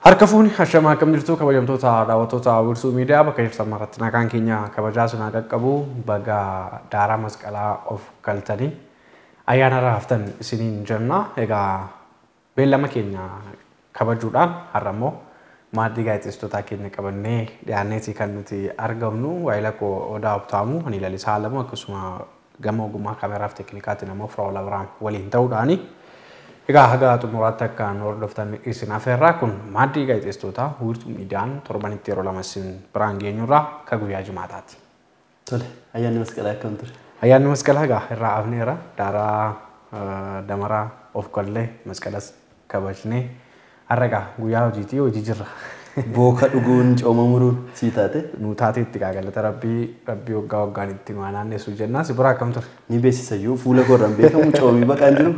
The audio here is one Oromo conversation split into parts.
Harka fuuni hashamaa akkam jirtu kabajamtoota daawwattoota Wiirtuu Miidiyaa bakka jirtan maratti nagaan keenya kabajaa sinaa qaqqabu baga daaraa masqalaa of galtanii ayyaana irraa haftan isiniin jenna. Egaa beellama keenya kabajuudhaan har'a immoo maaddii gaazexeessitootaa keenya qabannee dhiyaanneeti kan nuti argamnu waa'ee koo Odaa Obtaamu, ani Lalisaa Alamuu akkasuma gama ogummaa kaameraa fi teeknikaatiin immoo Firaa'ol Abiraam waliin ta'uudhaani. Egaa haga xumuraatti akka nu hordoftan isin afeerraa kun maaddii gaazexeessitootaa Wiirtuu Miidiyaan torbanitti yeroo lama isin biraan geenyurraa akka guyyaa jimaataati. Tole, ayyaanni masqalaa akkam ture? Ayyaanni masqalaa egaa irraa hafneera. Daaraa damaraa of gallee masqalas kabajnee har'a egaa guyyaa hojiitii hojii jirra. Booka dhuguun cooma muruun sii taate? Nu taateetti egaa galata rabbii rabbii waggaa waggaan itti nu naannessu jennaa. Si biraa akkam ture? Ni beeksisayyuu fuula koorraan beekamu coomii baqaan jiru.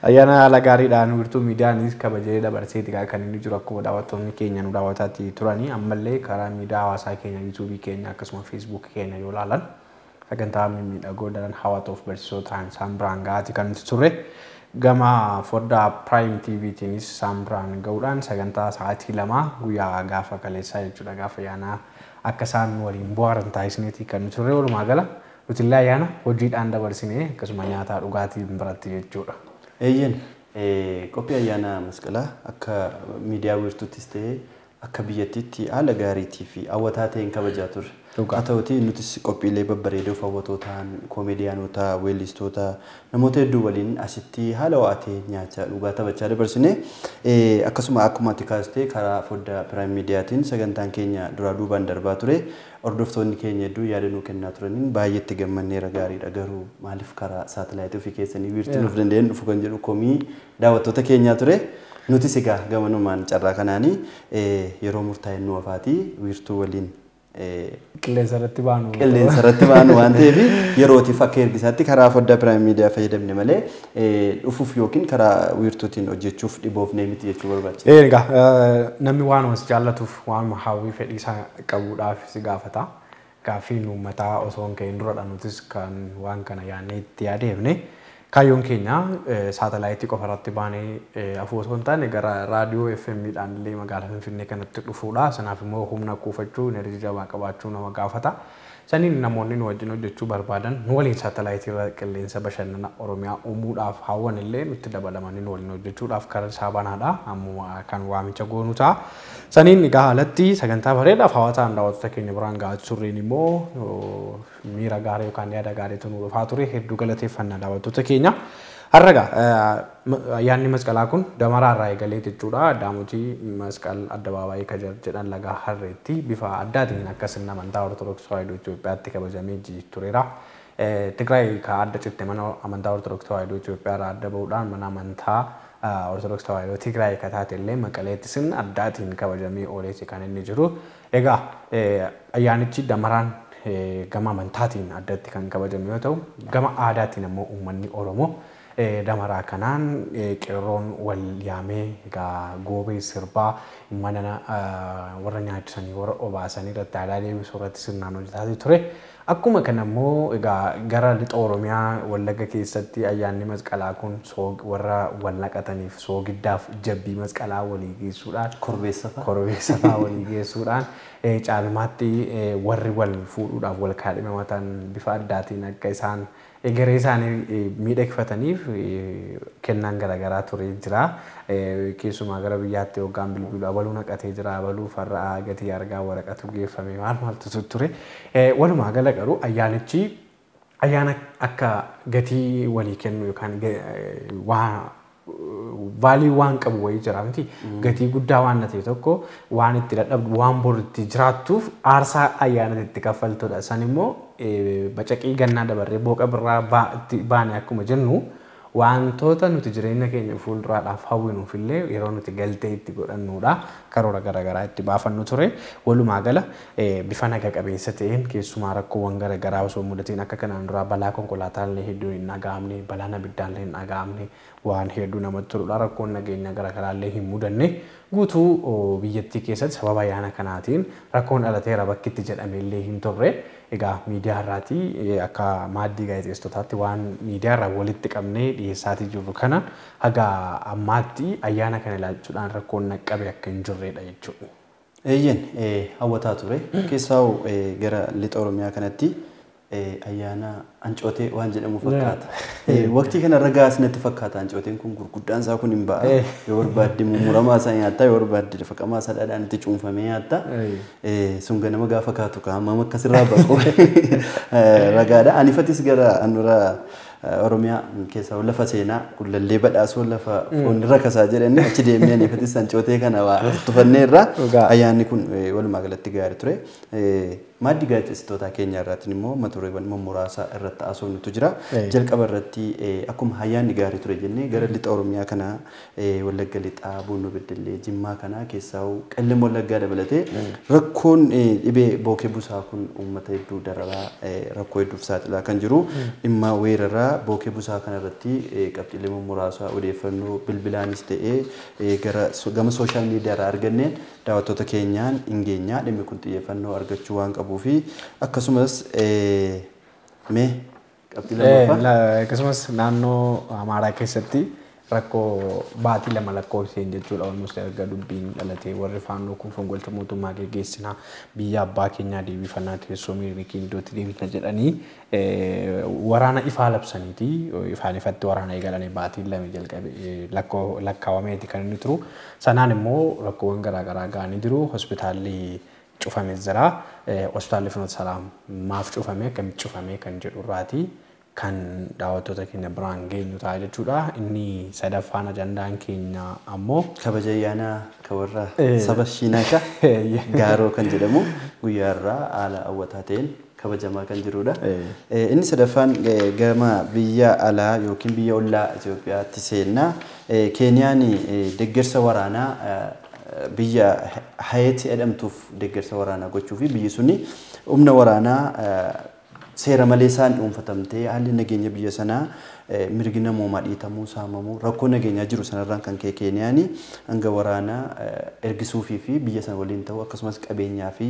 Ayyaana haala gaariidhaan Wiirtuu Miidiyaanis kabajee dabarseeti kan inni jiru akkuma daawwattoonni keenya nu daawwataatti turanii ammallee karaa miidiyaa hawaasaa keenya yuutuubii keenya akkasuma feesbuukii keenya yoo ilaalan sagantaa mimmiidhagoo daran hawwatoof barsiisoo ta'an isaan biraan gahaati kan nuti turre. Gama foddaa Prime TVtiinis isaan biraan gahuudhaan sagantaa sa'aatii 2 guyyaa gaafa kaleessaa jechuudha gaafa ayyaanaa akka isaan waliin bohaaran taasisneeti kan nuti turre. Walumaa gala nuti illee ayyaana hojiidhaan dabarsinee akkasuma nyaataa dhugaatii biratti jechuudha. Eeyyeen qophii ayyaana masqalaa akka miidiyaa wiirtuuttis ta'ee akka biyyattiitti haala gaariitii fi hawwataa ta'een kabajaa turre. Haa ta'utii nutis qophiilee babbareedoo fi hawwatoo ta'an koomeediyaanota, weellistoota, namoota hedduu waliin asitti haala ho'aa ta'e nyaachaa dhugaa taphachaa dabarsine. Akkasuma akkuma ati kaastee karaa foddaa Piraayim Miidiyaatiin sagantaan keenya duraa duubaan darbaa ture. Hordoftoonni keenya hedduu yaada nuu kennaa turaniin baay'eetti gammanneera gaariidha. Garuu maaliif karaa saatalaayitii ofii keessanii wiirtuu nuuf danda'een dhufu kan jedhu komii daawwattoota keenyaa ture. Nutis egaa gamanumaan carraa kanaanii yeroo murtaa'e nu hafaatii wiirtuu waliin qilleensa irratti baanu. Qilleensa irratti baanu waan ta'eef yerootiif akka ergisaatti karaa foddaa Piraayim Miidiyaa fayyadamne malee dhufuuf yookiin karaa wiirtuutiin hojjechuuf dhiboofnee miti jechuu barbaachisa. Egaa namni waanuma si jaallatuuf waanuma hawwii fedhii isaa qabuudhaaf si gaafata. Gaaffiin uummataa osoo hin ka'in duradha nutis kan waan kana yaadnee itti adeemne. Kaayyoon keenya saatalaayitii qofa irratti baanee afuu osoo hin taane gara raadiyoo FM dhaan illee magaalaa Finfinnee kanatti dhufuudha. Sanaaf immoo humna kuufachuu, enerjii jabaa qabaachuu nama gaafata. Saniin namoonni nu wajjin hojjechuu barbaadan nu waliin saatalaayitii irra qilleensa bashannana Oromiyaa uumuudhaaf hawwan illee nutti dabalamanii nu waliin hojjechuudhaaf karaa isaa banaadha. Ammuma kan waamicha goonu ta'a. Saniin egaa alatti sagantaa bareedaaf hawwataan daawwattoota keenya biraan gahaa turreen immoo miira gaarii yookaan yaada gaariitu nu dhufaa ture. Hedduu galateeffannaa daawwattoota keenya. Har'a egaa ayyaanni masqalaa kun damaraa irraa eegalee jechuudha. Daamotii masqal addabaabaayii kan jedhan laga Harreetti bifa addaatiin akka sirna amantaa Ortodoksii Tawaahidoo Itoophiyaatti kabajamee tureera. Tigraay kan adda citte mana amantaa Ortodoksii Tawaahidoo Itoophiyaa irraa adda bahuudhaan mana amantaa Ortodoksii Tawaahidoo Tigraay kan taate illee Maqaleetti sirna addaatiin kabajamee ooleeti kan inni jiru. Egaa ayyaanichi damaraan gama amantaatiin addatti kan kabajame yoo ta'u gama aadaatiin ammoo uummanni Oromoo damaraa kanaan qeerroon wal yaamee egaa goobee sirbaa mana warra nyaachisanii warra obaasanii irratti aadaa deebisuu irratti sirnaan hojjetaa ture. Akkuma kana immoo egaa gara lixa Oromiyaa Wallagga keessatti ayyaanni masqalaa kun warra wal naqataniif soogiddaaf jabbii masqalaa walii geessuudhaan korbeessa fa'aa walii geessuudhaan caalmaatti warri wal fuudhuudhaaf wal kaadhimamatan bifa addaatiin akka isaan egeree isaanii miidhagfataniif kennaan garaagaraa ture jira. Keessumaa gara biyyaatti hoggaan bilbilu abaluu naqatee jira, abaluu farraa gatii argaa waraqatu geeffame maal maaltu ture. Walumaa gala garuu ayyaanichi ayyaana akka gatii walii kennu yookaan waa vaalii waan qabu wayii jira miti. Gatii guddaa waan ta'e tokko waan itti dadhabdu waan boru itti jiraattuuf aarsaa ayyaana itti kaffaltudha. San immoo bacaqii gannaa dabarree booqa birraa baane akkuma jennu wantoota nuti jireenya keenya fuulduraadhaaf hawwinuuf illee yeroo nuti galtee itti godhannudha. Karoora garaagaraa itti baafannu ture. Walumaa gala bifa naga qabeessa ta'een keessumaa rakkoowwan garaagaraa osoo mudatiin akka kanaan duraa balaa konkolaataa illee hedduun hin dhaga'amne, balaan abiddaa illee hin dhaga'amne waan hedduu namatti toludha. Rakkoon nageenya garaagaraa illee hin mudanne guutuu biyyattii keessatti sababa ayyaana kanaatiin rakkoon dhalateera bakki itti jedhame illee hin turre. Egaa miidiyaa irraatii akka maaddii gaazexeessitootaatti waan miidiyaa irraa walitti qabnee dhiyeessaatii jirru kana haga ammaatti ayyaana kana ilaalchuudhaan rakkoon naqqabe akka hin jirredha jechuudha. Eeyyeen hawwataa ture. Keessaa gara lixa Oromiyaa kanatti ayyaana ancootee waan jedhamu fakkaata. Waqtii kana ragaa asinatti fakkaata ancooteen kun gurguddaan isaa kun hin ba'a. Yoo barbaadde mummuramaa isaa nyaatta, yoo barbaadde dafaqamaa isaa dhadhaan itti cuunfamee nyaatta. Sun ganama gaafa kaatu kaa'amama akkasirraa baqu ragaadha. Anifatis gara handhuura Oromiyaa keessaa lafa seenaa gullallee badhaasoo lafa foon irra kasaa jedhanii achi deemnee anifatis ancootee kana waa tufannee irraa ayyaanni kun walumaa galatti gaarii ture. Maaddii gaazexeessitootaa keenya irraatiin immoo mata dureewwan muraasa irratti haasofnutu jira. Jalqaba irratti akkuma ayyaanni gaarii ture jennee gara lixa Oromiyaa kana Wallagga lixaa, Bunnoo Beddellee, Jimmaa kana keessaa Qellem Wallaggaa dabalatee rakkoon dhibee bookee busaa kun uummata hedduu dararaa rakkoo hedduuf saaxilaa kan jiru dhimma weeraraa bookee busaa kana irratti qabxiilee muraasa odeeffannoo bilbilaanis ta'ee gara gama sooshaal miidiyaa irraa arganneen daawwattoota keenyaan hin geenyaa dhimmi kun xiyyeeffannoo argachuu waan qabuu fi akkasumas mee qabxii lammaffaa. Akkasumas naannoo Amaaraa keessatti rakkoo baatii lama lakkoofseen jechuudha. Almost erga dubbiin dhalatee warri faannoo kun fonqolcha mootummaa geggeessinaa biyya abbaa keenyaa deebifannaa teessoo Minilikiin iddootti deebifna jedhanii waraana ifaa labsaniiti. Ifaan ifatti waraana eegalanii baatiin lama jalqabe lakkaawameeti kan inni turu. Sanaan immoo rakkoowwan garaagaraa ga'anii jiru. Hospitaalli cufamee jira. Hospitaalli Finoot Salaam maaf cufame akkamitti cufame kan jedhu irraati kan daawwattoota keenya biraan geenyu ta'a jechuudha. Inni sadaffaan ajandaan keenya ammoo kabaja ayyaanaa kan warra saba Shiinaashaa Gaaroo kan jedhamu guyyaa irraa haala hawwataa ta'een kabajamaa kan jirudha. Inni sadaffaan gama biyya alaa yookiin biyya ollaa Itoophiyaatti seennaa. Keeniyaan deeggarsa waraanaa biyya Hayeeti jedhamtuuf deeggarsa waraanaa gochuu fi biyyi suni humna waraanaa seera malee isaan dhuunfatamtee haalli nageenya biyya sanaa mirgi namoomaa dhiitamuu saamamuu rakkoo nageenyaa jiru sanarraan kan ka'e Keeniyaan hanga waraanaa ergisuufii fi biyya sana waliin ta'uu akkasumas qabeenyaa fi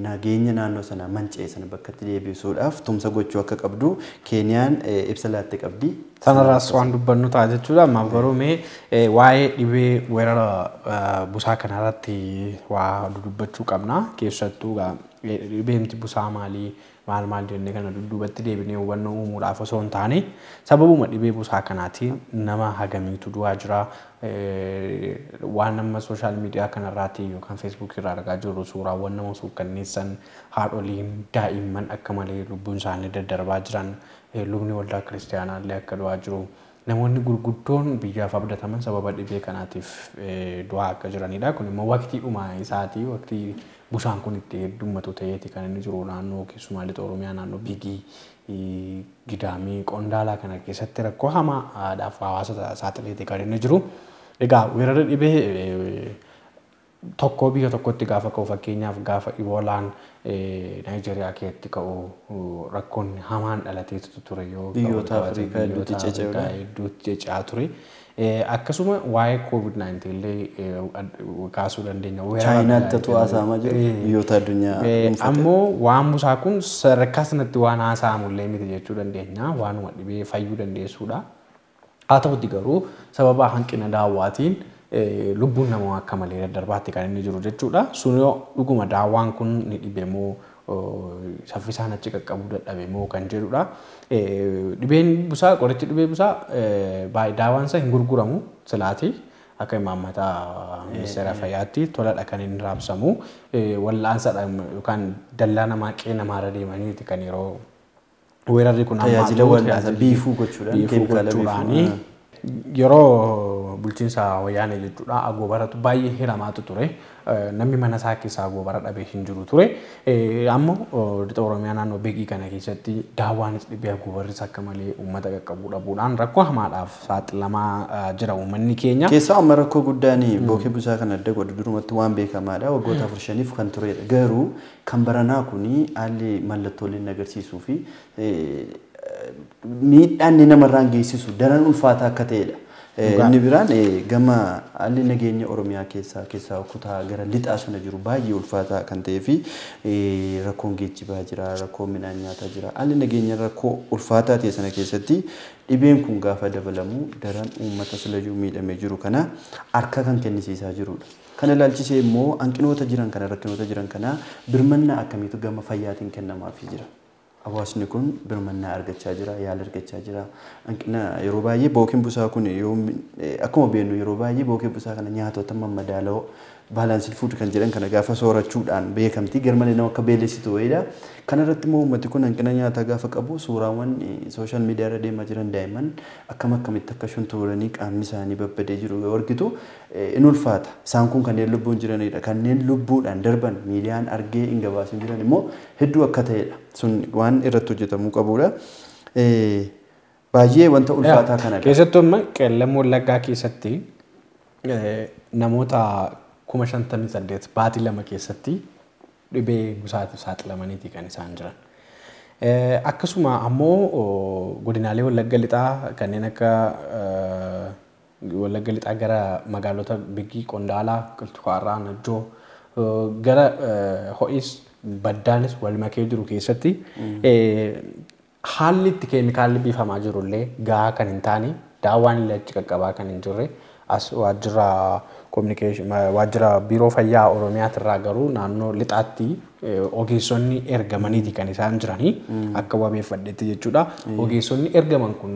nageenya naannoo sanaa manca'e sana bakkatti deebisuudhaaf tumsa gochuu akka qabdu Keeniyaan ibsa laattee qabdi. Sanarraas waan dubbannu ta'a jechuudha. Ammaaf garuu mee waa'ee dhibee weerara busaa kanarratti waa dubbachuu qabna. Keessattuu dhibeen busaa maalii maal maal jennee kana dudduubatti deebinee hubannoo uumuudhaaf osoo hin taane sababuma dhibee busaa kanaatiin nama hagamiitu du'aa jira. Waan amma sooshaal miidiyaa kanarraati yookaan feesbuukii irraa argaa jirru suuraawwan nama suukkanneessan haadholiin daa'imman akka malee lubbuun isaanii daddarbaa jiran lubni waldaa kiristaanaa illee akka du'aa jiru. Namoonni gurguddoon biyyaaf abdataman sababa dhibee kanaatiif du'aa akka jiranidha. Kun immoo waqtiidhuma isaati. Waqtii busaan kun itti heddummatu ta'eeti kan inni jiru naannoo keessumaa lixa Oromiyaa naannoo Bigii, Gidaamii, Qondaalaa kana keessatti rakkoo hamaadhaaf hawaasa saaxileeti kan inni jiru. Egaa weerarri dhibee tokko biyya tokkotti gaafa ka'u fakkeenyaaf gaafa Iboolaan Naayijeriyaa keessatti ka'u rakkoon hamaan dhalateetu ture yoo biyyoota Afrikaa hedduutti ceca'uudha. Hedduutti ceca'aa ture. Akkasuma waa'ee COVID-19 illee kaasuu dandeenya. Chaayinaatti ta'u haasa'amaa jiru biyyoota addunyaa. Ammoo waan busaa kun sadarkaa sanatti waan haasa'amu illee miti jechuu dandeenya. Waanuma dhibee fayyuu dandeessuudha. Haa ta'utti garuu sababa hanqina daawwaatiin lubbuun namaa akka malee daddarbaatti kan inni jiru jechuudha. Sun yoo dhuguma daawwaan kun ni dhibe moo saffisaan achi qaqqabuu dadhabe moo kan jedhudha. Dhibeen busaa qorichi dhibee busaa daawwaan isaa hin gurguramu silaati. Akka imaammata ministeera fayyaatti toladha kan inni raabsamu. Wal'aansadha yookaan dallaa namaa qe'ee namaarra deemaniiti kan yeroo weerarri kun tajaajila wal'aansa biifuu gochuudhaan keemikaala biifuu. Yeroo bulchiinsa wayyaanee jechuudha agoobaratu baay'ee hiramaatu ture. Namni mana isaa keessaa agoobara dhabee hin jiru ture. Ammoo lixa Oromiyaa naannoo Beekii kana keessatti daawwaanis dhibee agoobarris akka malee uummata qaqqabuu dhabuudhaan rakkoo hamaadhaaf saaxilamaa jira uummanni keenya. Keessaa amma rakkoo guddaan bookee busaa kan adda godhu durumatti waan beekamaadha. Waggoota 4-5 kan turedha. Garuu kan baranaa kuni haalli mallattooleen agarsiisuu fi miidhaan inni namarraan geessisu daran ulfaataa akka ta'edha. Inni biraan gama haalli nageenya Oromiyaa keessaa kutaa gara lixaa sana jiru baay'ee ulfaataa kan ta'ee fi rakkoon geejjibaa jira, rakkoon midhaan nyaataa jira. Haalli nageenya rakkoo ulfaataa ta'e sana keessatti dhibeen kun gaafa dabalamu daran uummata silayyuu miidhamee jiru kana harka kan kennisiisaa jirudha. Kana ilaalchisee immoo hanqinoota jiran kana rakkinoota jiran kana birmannaa akkamiitu gama fayyaatiin kennamaafii jira? Hawaasni kun birmannaa argachaa jira, yaala argachaa jira. Hanqina yeroo baay'ee bookeen busaa kun akkuma beeknu yeroo baay'ee bookeen busaa kana nyaatota mammadaaloo baalaansii fuud kan jedhan kana gaafa soorachuudhaan beekamtii garmalee nama akka beelessitu wayiidha. Kana irratti immoo uummati kun hanqina nyaataa gaafa qabu suuraawwan sooshaal miidiyaa irra deemaa jiran daa'imman akkam akkamitti akka shuntuuranii qaamni isaanii babbadee jiru yoo argitu in ulfaata. Isaan kun kanneen lubbuun jiranidha. Kanneen lubbuudhaan darban miidiyaan argee hin gabaasin jiran immoo hedduu akka ta'edha. Sun waan irratti hojjetamuu qabudha. Baay'ee wanta ulfaataa kanadha. Keessattuu amma Qeellam Wallaggaa keessatti namoota 58,000 baatii 2 keessatti dhibee busaatiif saaxilamaniiti kan isaan jiran. Akkasuma ammoo godinaalee Wallagga Lixaa kanneen akka Wallagga Lixaa gara magaalota Biggii, Qondaalaa, Qilxukaarraa, Najjoo gara ho'is baddaanis wal makee jiru keessatti haalli itti keemikaalli biifamaa jirullee gahaa kan hin taane daawwaan illee achi qaqqabaa kan hin jirre as waajjira communication waajjira biiroo fayyaa Oromiyaatirraa garuu naannoo lixaatti ogeessonni ergamaniiti kan isaan jiranii akka wabeeffadhetti jechuudha. Ogeessonni ergaman kun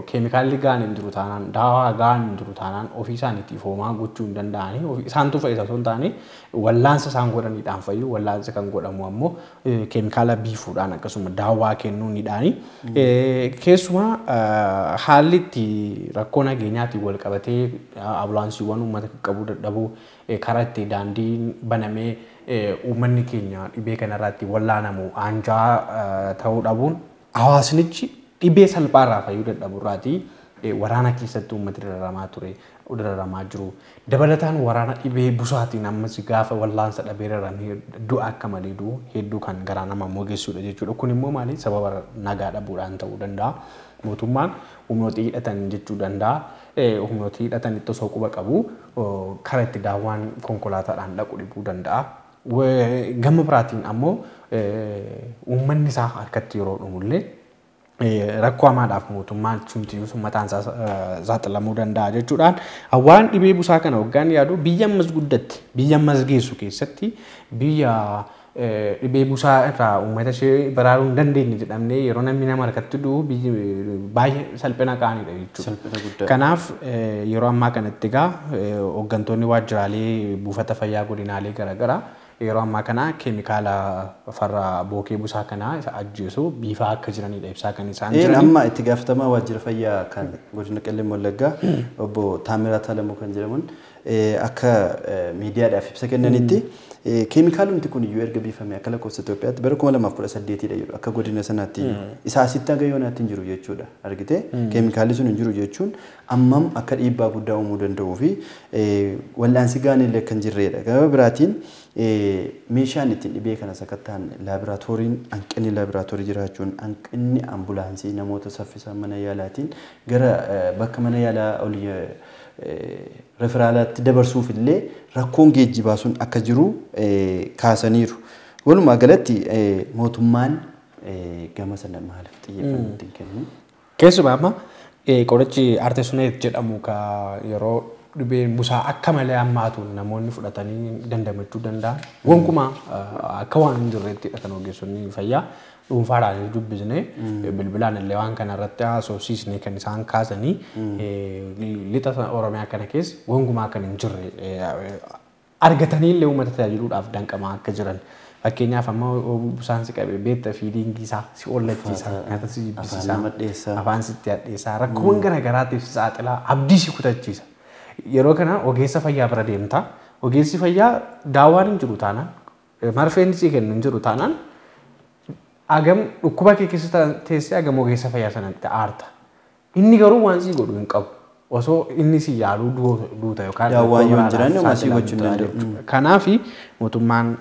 keemikaalli gahaan hin jiru taanaan daawaa gahaan hin jiru taanaan ofii isaaniitiif homaa gochuu hin danda'anii isaantu fayyisa osoo hin taane wallaansa isaan godhaniidhaan fayyu wallaansa kan godhamu ammoo keemikaala biifuudhaan akkasuma daawaa kennuunidhaani. Keessumaa haalli itti rakkoo nageenyaatiin wal qabatee ambulaansiiwwan uummata qaqqabuu dadhabuu karaa itti daandiin banamee uummanni keenya dhibee kanarratti wallaanamu aanjaa ta'uu dhabuun hawaasnichi dhibee salphaarraa fayyuu dadhaburraatii waraana keessatti uummati dararamaa ture dararamaa jiru. Dabalataan waraana dhibee busaatiin ammas gaafa wallaansa dhabee dararamee du'a akka malee du'u hedduu kan garaa nama mogeessudha jechuudha. Kun immoo maali sababa nagaa dhabuudhaan ta'uu danda'a. Mootummaan humnoota hidhatan jechuu danda'a. Humnoota hidhatan itti osoo quba qabu karaa itti daawwaan konkolaataadhaan dhaqu dhibuu danda'a. Gama biraatiin ammoo uummanni isaa harkatti yeroo dhumullee rakkoo hamaadhaaf mootummaan sumtiyyuu mataan isaa saaxilamuu danda'a jechuudhaan waan dhibee busaa kana hoggaan yaadu biyya ammas guddatte biyya ammas geessu keessatti biyya dhibee busaa irraa uummata ishee baraaruu hin dandeenye jedhamnee yeroo namni nama harkatti du'u biyyi baay'ee salphina qaaniidha jechuudha. Kanaaf yeroo ammaa kanatti egaa hooggantoonni waajjiraalee buufata fayyaa godinaalee garaagaraa yeroo ammaa kana keemikaala farra bookee busaa kana isa ajjeesu biifaa akka jiranidha ibsaa kan isaan jiran. Amma itti gaafatamaa waajjira fayyaa kan godina Qellem Wallaggaa obbo Taamiraat Alamuu kan jedhaman akka miidiyaadhaaf ibsa kennanitti keemikaalumti kun iyyuu erga biifame akka lakkoofsa Itoophiyaatti bara 2018 dha jedhu akka godina sanaatti isaa asitti hanga yoonaatti hin jiru jechuudha argite keemikaalli sun hin jiru jechuun ammam akka dhiibbaa guddaa uumuu danda'uu fi wal'aansi gahaan illee kan jirredha. Gama biraatiin meeshaan ittiin dhibee kana sakattaan laaboraatooriin hanqinni laaboraatoorii jiraachuun hanqinni ambulaansii namoota saffisaan mana yaalaatiin gara bakka mana yaalaa olii referaalaatti dabarsuuf illee rakkoon geejjibaa sun akka jiru kaasaniiru. Walumaa galatti mootummaan gama sana maaliif xiyyeeffannoo ittiin kennu? Keessumaa amma qorichi artesuneet jedhamu ka yeroo dhibeen busaa akka malee hammaatu namoonni fudhatanii dandamachuu danda'an gonkumaa akka waan hin jirreettidha kan ogeessonni fayyaa dhuunfaadhaan dubbisnee bilbilaan illee waan kana irratti haasofsiisnee kan isaan kaasanii lixa Oromiyaa kana keessa gonkumaa kan hin jirre argatanii illee uummata tajaajiluudhaaf danqamaa akka jiran. Fakkeenyaaf amma busaan si qabee beekta fiiliingii isaa si ollachiisa nyaata si jibbisiisa afaan sitti hadheessaa rakkoowwan garaagaraatiif si saaxilaa abdii si kutachiisa. Yeroo kana ogeessa fayyaa bira deemta. Ogeessi fayyaa daawwaan hin jiru taanaan marfeen si kennu hin jiru taanaan agam dhukkuba kee keessa teessee agam ogeessa fayyaa sanatti aarta. Inni garuu waan si godhu hin qabu. Osoo inni si yaaluu duuta yookaan daawwaan yoo hin jiraanne homaa si gochuu hin danda'u. Kanaaf mootummaan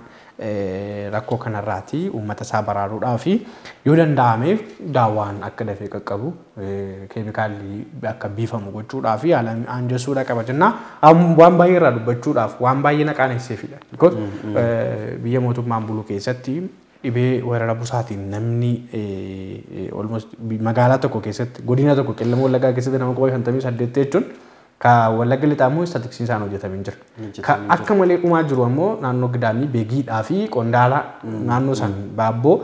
Rakkoo kanarraati uummata isaa baraaruudhaa fi yoo danda'ameef daawwaan akka dafee qaqqabu keemikaalli akka biifamu gochuudhaa fi haala anjessuudha qaba jennaa. Waan baay'ee irraa dubbachuudhaaf waan baay'ee na qaanesseefidha. Biyya mootummaan bulu keessatti dhibee weerara busaatiin namni almost magaalaa tokko keessatti godina tokko Qellem Wallaggaa keessatti nama 58,000 jechuun ka Wallagga Lixaa immoo istaatiksiin isaan hojjetamee jira. Ka akka malee dhumaa jiru ammoo naannoo Gidaamii Beegiidhaa fi Qondaala naannoo san Baabboo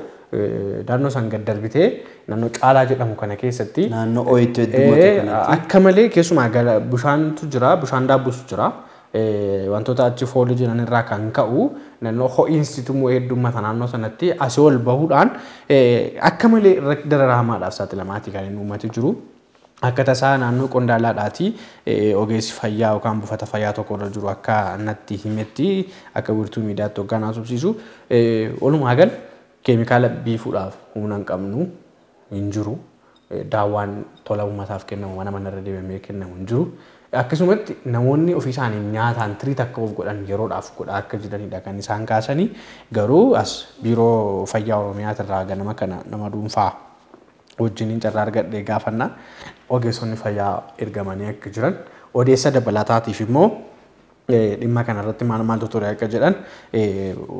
naannoo san gad darbitee naannoo Caalaa jedhamu kana keessatti naannoo ooyitti heddummatu kanatti akka malee keessumaa bishaantu jira, bishaan daabbusu jira. Wantoota achi foolii jiran irraa kan ka'u naannoo ho'iinsitu immoo heddummata naannoo sanatti asii ol bahuudhaan akka malee dararamaadhaaf saaxilamaati kan inni uummati jiru. Akka tasaa naannoo Qondaalaadhaati ogeessi fayyaa yookaan buufata fayyaa tokko irra jiru akka natti himetti akka wiirtuu miidiyaatti hoggaa naasubsiisu walumaa gal keemikaala biifuudhaaf humna hin qabnu hin jiru. Daawwaan tola uummataaf kennamu mana manarra deemamee kennamu hin jiru. Akkasumatti namoonni ofii isaanii nyaataan tirii takka of godhan yeroodhaaf godhaa akka jiranidha kan isaan kaasanii. Garuu as biiroo fayyaa Oromiyaatirraa ganama kana nama dhuunfaa wajjiniin carraa argadhee gaafannaan ogeessonni fayyaa ergamanii akka jiran odeessa dabalataatiif immoo dhimma kanarratti maal maaltu ture akka jedhan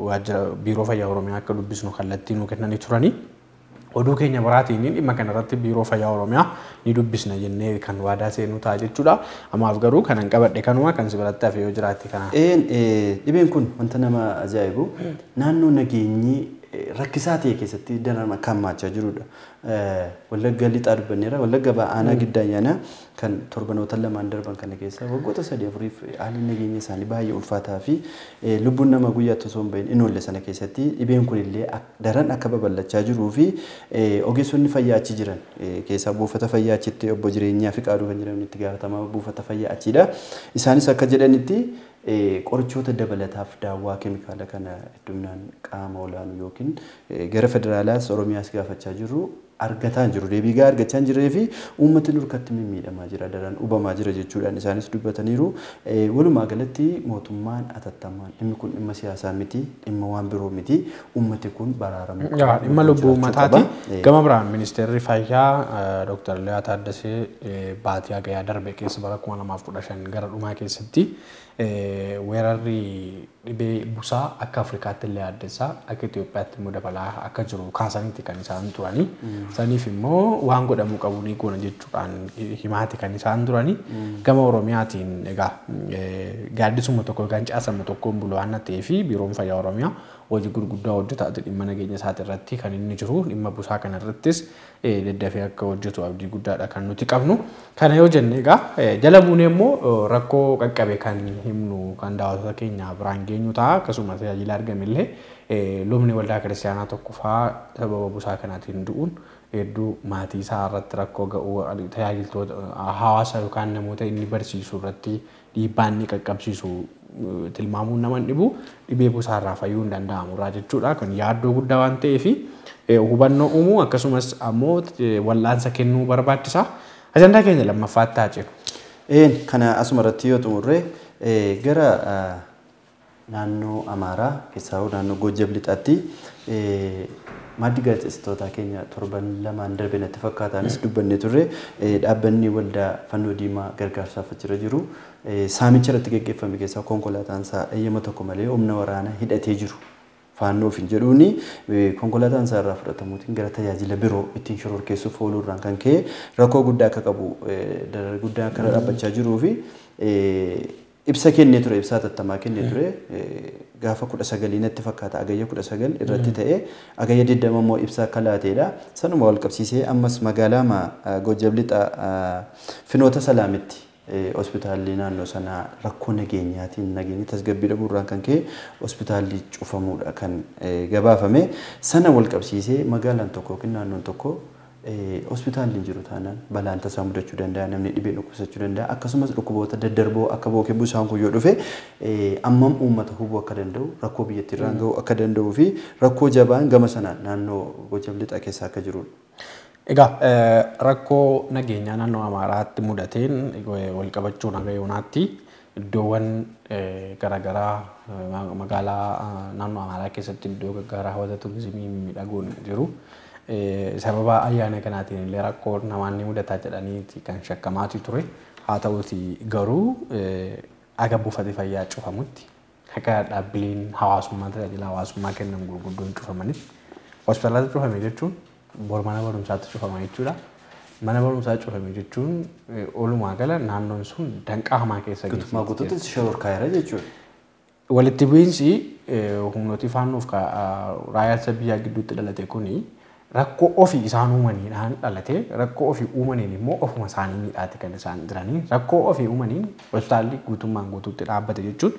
waajjira biiroo fayyaa Oromiyaa akka dubbisnu kallattii nuu kennanii turanii. Oduu keenya biraatiin dhimma kanarratti biiroo fayyaa Oromiyaa ni dubbisna jennee kan waadaa seenuu ta'a jechuudha. Ammaaf garuu kanan qabadhe kanuma kan si biratti hafe yoo jiraatte kana. Dhibeen kun wanta nama ajaa'ibu naannoo nageenyi rakkisaa ta'e keessatti daran akka hammaachaa jirudha. Wallagga Lixaa dubbanneera. Wallagga Aanaa Giddaa Ayyaanaa kan torbanoota lamaan darban kana keessa waggoota 3-4 haalli nageenya isaanii baay'ee ulfaataa fi lubbuun nama guyyaatti osoo hin bahin hin oolle sana keessatti dhibeen kun illee daran akka babal'achaa jiruu fi ogeessonni fayyaa achi jiran keessaa buufata fayyaa achitti obbo Jireenyaa Fiqaaduu kan jedhamu itti gaafatamaa buufata fayyaa achiidha. Isaanis akka jedhanitti qorichoota dabalataaf daawwaa keemikaala kana hedduminaan qaama olaanu yookiin gara federaalaas Oromiyaas gaafachaa jirru argataa jiru. Deebii gahaa argachaa hin jirree fi uummatni nurkatti mimmiidhamaa jira, daran hubamaa jira jechuudhaan isaanis dubbataniiru. Walumaa galatti mootummaan atattamaan dhimmi kun dhimma siyaasaa miti, dhimma waan biroo miti, uummati kun baraaramuu qaba. Dhimma lubbuu uummataati. Gama biraan ministeerri fayyaa Dr. Liyaa Taaddasee baatii hagayaa darbe keessa bara 2015 gara dhumaa keessatti weerarri dhibee busaa akka Afrikaatti illee addeessaa akka Itoophiyaatti immoo dabalaa akka jiru kaasaniiti kan isaan turanii. Saniif immoo waan godhamuu qabu ni goona jechuudhaan himaati kan isaan turanii. Gama Oromiyaatiin egaa gaaddisuma tokko yookaan caasama tokkoon bulu waan ta'eef biiroon fayyaa Oromiyaa hojii gurguddaa hojjetaa dhimma nageenya isaati irratti kan inni jiru dhimma busaa kana irrattis daddafee akka hojjetu abdii guddaadha kan nuti qabnu. Kana yoo jenne egaa jala buunee immoo rakkoo qaqqabe kan himnu kan daawwattoota keenya biraan geenyu ta'a. Akkasuma tajaajila argame illee lubni waldaa kiristaanaa tokko fa'aa sababa busaa kanaatiin du'uun hedduu maatii isaa irratti rakkoo ga'uu tajaajiltoota hawaasa yookaan namoota inni barsiisu irratti dhiibbaa inni qaqqabsiisu tilmaamuun nama hin dhibu dhibee busaa irraa fayyuu hin danda'amu irraa jechuudha. Kun yaaddoo guddaa waan ta'eef hubannoo uumuu akkasumas ammoo wal'aansa kennuu barbaachisa. Ajandaa keenya lammaffaatti haa ceenu. Kana asuma irratti yoo xumurre gara naannoo Amaaraa keessaa naannoo Goojjab Lixaatti maddi gaazexeessitoota keenya torban lamaan darbe natti fakkaataanis dubbannee turre dhaabbanni waldaa fannoo diimaa gargaarsaaf achirra jiru saamicha irratti gaggeeffame keessaa konkolaataan isaa eeyyama tokko malee humna waraanaa hidhatee jiru. Faannoo ofiin jedhuuni konkolaataan isaa irraa fudhatamuutiin gara tajaajila biroo ittiin shororkeessuuf ooluu irraan kan ka'e rakkoo guddaa akka qabu darara guddaa akka dhaabbachaa jiruu fi ibsa kennee ture, ibsa hatattamaa kennee ture gaafa 19 natti fakkaata agayya 19 irratti ta'e agayya 20 immoo ibsa akka laateedha. Sanuma wal qabsiisee ammas magaalaa Goojjab Lixaa Finoota Salaamitti hospitaalli naannoo sanaa rakkoo nageenyaatiin nageenyi tasgabbii dhabuurraan kan ka'e hospitaalli cufamuudha kan gabaafame. Sana wal qabsiisee magaalaan tokko yookiin naannoon tokko hospitaalli hin jiru taanaan balaan tasaa mudachuu danda'a, namni dhibee dhukkubsachuu danda'a, akkasumas dhukkuboota daddarboo akka bookee busaan kun yoo dhufe ammam uummata hubuu akka danda'u, rakkoo biyyattii irraan ga'uu akka danda'uu fi rakkoo jabaan gama sanaan naannoo Goojjab Lixaa keessa akka jirudha. Egaa rakkoo nageenyaa naannoo Amaaraatti mudateen wal qabachuun haga yoonaatti Iddoowwan garaagaraa magaalaa naannoo Amaaraa keessatti iddoo garaagaraa hawwata turizimii miidhagoon jiru. Sababa ayyaana kanaatiin illee rakkoo namaan ni mudataa jedhaniiti kan shakkamaatu ture. Haa ta'uuti garuu aga buufata fayyaa cufamutti akka dhaabbileen hawaasummaa tajaajila hawaasummaa kennan gurguddoon cufamanitti hospitaalatti cufame jechuun bor mana barumsaatti cufama jechuudha. Mana barumsaa cufame jechuun oolumaa gala naannoon sun danqaa hamaa keessa geessisa. Guutummaa guutuutti shororkaa'eera jechuudha. Walitti bu'iinsi humnooti faannoof raayyaa ittisa biyyaa gidduutti dhalate kuni rakkoo ofii isaan uumaniidhaan dhalate rakkoo ofii uumaniin immoo ofuma isaanii miidhaati kan isaan jiranii rakkoo ofii uumaniin hospitaalli guutummaan guutuutti dhaabbate jechuun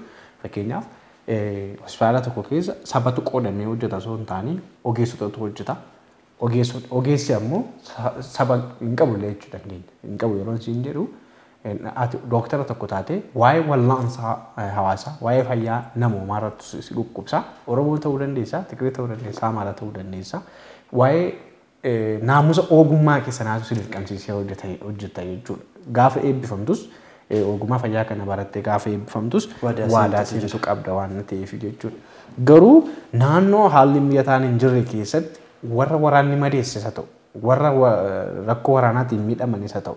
fakkeenyaaf hospitaala tokko keessa sabatu qoodamee hojjeta osoo hin taane ogeessotatu hojjeta. Ogeessi ammoo saba hin qabu illee jechuu dandeenya. Hin qabu yeroo isin jedhu ati dooktara tokko taate waa'ee wal'aansaa hawaasaa waa'ee fayyaa namoomaa irratti si dhukkubsa. Oromoo ta'uu dandeessa, Tigree ta'uu dandeessa, Amaaraa ta'uu dandeessa. Waa'ee naamusa ogummaa keessa naatu si dirqamsiisee hojjeta jechuudha. Gaafa eebbifamtus ogummaa fayyaa kana barattee gaafa eebbifamtus waadaa seentuu qabda waan ta'eef jechuudha. Garuu naannoo haalli mijataan hin jirre keessatti warra waraanni madeesse isa ta'u, warra rakkoo waraanaatiin miidhaman isa ta'u,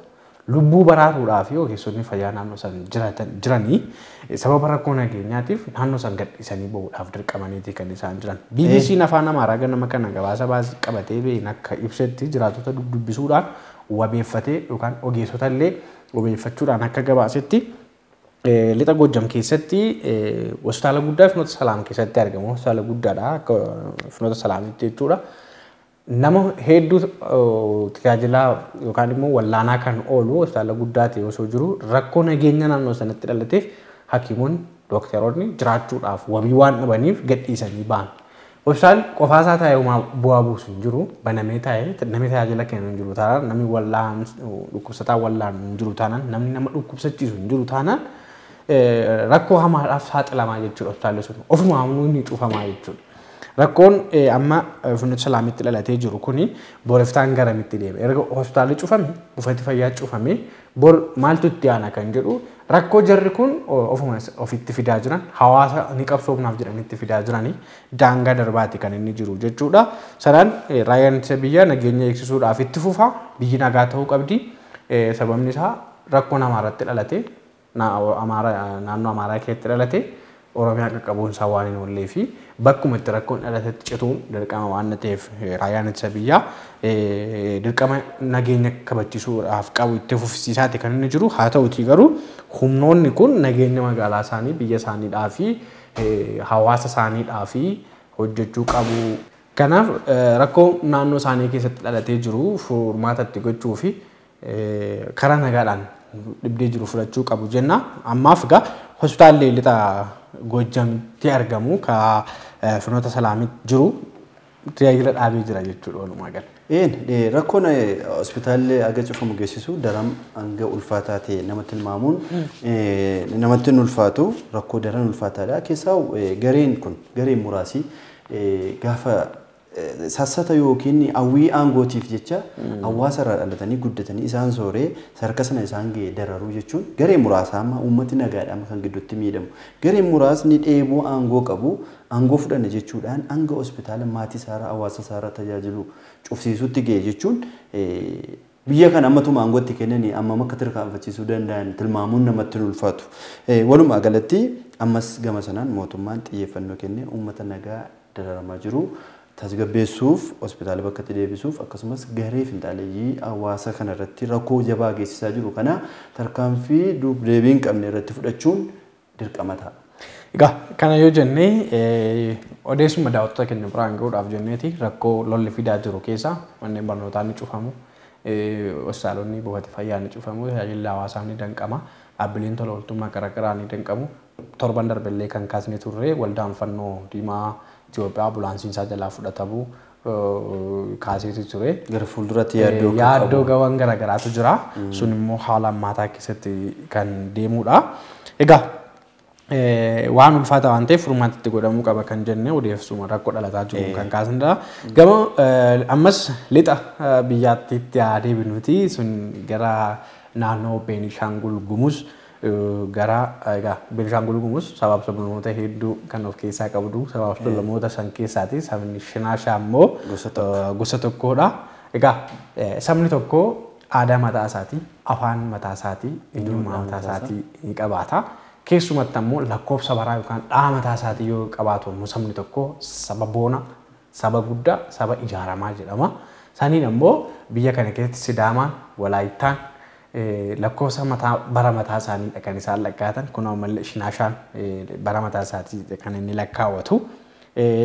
lubbuu baraaruudhaaf ogeessonni fayyaa naannoo san jiranii sababa rakkoo nageenyaatiif naannoo san gadhiisanii bahuudhaaf dirqamaniiti kan isaan jiran. BBC'n afaan Amaaraa ganama kana gabaasa baasii qabatee ba'een akka ibsetti jiraattota dubbisuudhaan wabeeffatee yookaan ogeessota illee wabeeffachuudhaan akka gabaasetti lixa Gojjam keessatti hospitaala guddaa Finoota Salaam keessatti argamu. Hospitaala guddaadha akka Finoota Salaamitti jechuudha. Nama hedduu tajaajila yookaan immoo wallaanaa kan oolu hospitaala guddaa ta'e osoo jiru rakkoo nageenya naannoo sanatti dhalateef hakiimonni dooktaroonni jiraachuudhaaf wabii waan dhabaniif gadhiisanii ba'an. Hospitaalli qofaasaa taa'ee bu'aa buusu hin jiru banamee taa'ee namni tajaajila kennu hin jiru taanaan namni wallaan dhukkubsataa wallaanu hin jiru taanaan namni nama dhukkubsachiisu hin jiru taanaan rakkoo hamaadhaaf saaxilamaa jechuudha hospitaalli sun ofumaa ni cufamaa jechuudha. Rakkoon amma Finoota Salaamitti dhalatee jiru kuni boriftaan garamitti deema. Erga hospitaalli cufame, buufati fayyaa cufame, bor maaltu itti aana kan jedhu rakkoo jarri kun ofuma ofitti fidaa jiran hawaasa ni qabsoofnaaf jedhanitti fidaa jiranii daangaa darbaati kan inni jiru jechuudha. Sanaan raayyaan ittisa biyyaa nageenya eegsisuudhaaf itti fufa. Biyyi nagaa ta'uu qabdi. Sababni isaa rakkoo namaarratti dhalate naannoo Amaaraa keessatti dhalate Oromiyaa qaqqabuun isaa waan hin oollee fi bakkuma itti rakkoon dhalatetti cituun dirqama waan ta'eef raayyaan ittisa biyyaa dirqama nageenya kabachiisuudhaaf qabu itti fufsiisaati kan inni jiru. Haa ta'utii garuu humnoonni kun nageenya magaalaa isaanii biyya isaaniidhaa fi hawaasa isaaniidhaa fi hojjechuu qabu. Kanaaf rakkoo naannoo isaanii keessatti dhalatee jiru furmaata itti gochuu fi karaa nagaadhaan dhibdee jiru fudhachuu qabu jenna. Ammaaf egaa hospitaalli lixa Gojjamitti argamu ka Finoota Salaamitti jiru tajaajila dhaabee jira jechuudha walumaa gala. Rakkoon hospitaalli aga cufamu geessisu daran hanga ulfaataa ta'e namatti tilmaamuun namatti hin ulfaatu rakkoo daran ulfaataadha. Keessaa gareen kun gareen muraasi gaafa sassata yookiin hawwii aangootiif jecha hawaasa irraa dhalatanii guddatanii isaan sooree sadarkaa sana isaan ga'e dararuu jechuun garee muraasa amma uummati nagaadhaan kan gidduutti miidhamu. Gareen muraasni dheebuu aangoo qabu aangoo fudhanne jechuudhaan hanga hospitaala maatii isaarraa hawaasa isaarraa tajaajilu cufsiisutti ga'e jechuun biyya kana ammatuma aangootti kennanii ammam akka tarkaanfachiisuu danda'an tilmaamuun namatti hin ulfaatu. Walumaa galatti ammas gama sanaan mootummaan xiyyeeffannoo kennee uummata nagaa dararamaa jiru tasgabbeessuuf hospitaala bakka itti deebisuuf akkasumas garee finxaaleeyyii hawaasa kanarratti rakkoo jabaa geessisaa jiru kana tarkaanfii duub-deebii hin qabne irratti fudhachuun dirqama ta'a. Egaa kana yoo jennee odeessuma daawwattoota keenya biraan gahuudhaaf jenneeti rakkoo lolli fidaa jiru keessa manneen barnootaa ni cufamu, hospitaalonni buufata fayyaa ni cufamu, tajaajilli hawaasaa ni danqama, dhaabbileen tola ooltummaa garaagaraa ni danqamu. Torban darbellee kan kaasne turre waldaan fannoo diimaa Itoophiyaa ambulaansiin isaa jalaa fudhatamu kaaseetu ture. Gara fuulduratti yaaddoo yaaddoo gawwan garaagaraatu jira. Sun immoo haala ammaataa keessatti kan deemudha. Egaa waan ulfaata waan ta'eef furmaata itti godhamuu qaba kan jennee odeessuma rakkoo dhalataa jiru kan kaasanidha. Gama ammas lixa biyyaatti itti adeemnuti sun gara naannoo Beenishaangul Gumuz Gara egaa Beenishaangul Gumuz sabaaf sablammoota hedduu kan of keessaa qabdu, sabaaf sablammoota san keessaati sabni Shinaashaa immoo gosa tokkodha. Egaa sabni tokko aadaa mataa isaatii, afaan mataa isaatii, eenyummaa mataa isaatii ni qabaata. Keessumatti ammoo lakkoofsa baraa yookaan dhaha mataa isaatii yoo qabaatu immoo sabni tokko saba boona, saba guddaa, saba ijaaramaa jedhama. Saniin ammoo biyya kana keessatti Sidaamaan, Walaayittaan lakkoofsa mataa bara mataa isaaniidha kan isaan lakkaa'atan. Kun ammallee Shinaashaan bara mataa isaatii kan inni lakkaawwatu.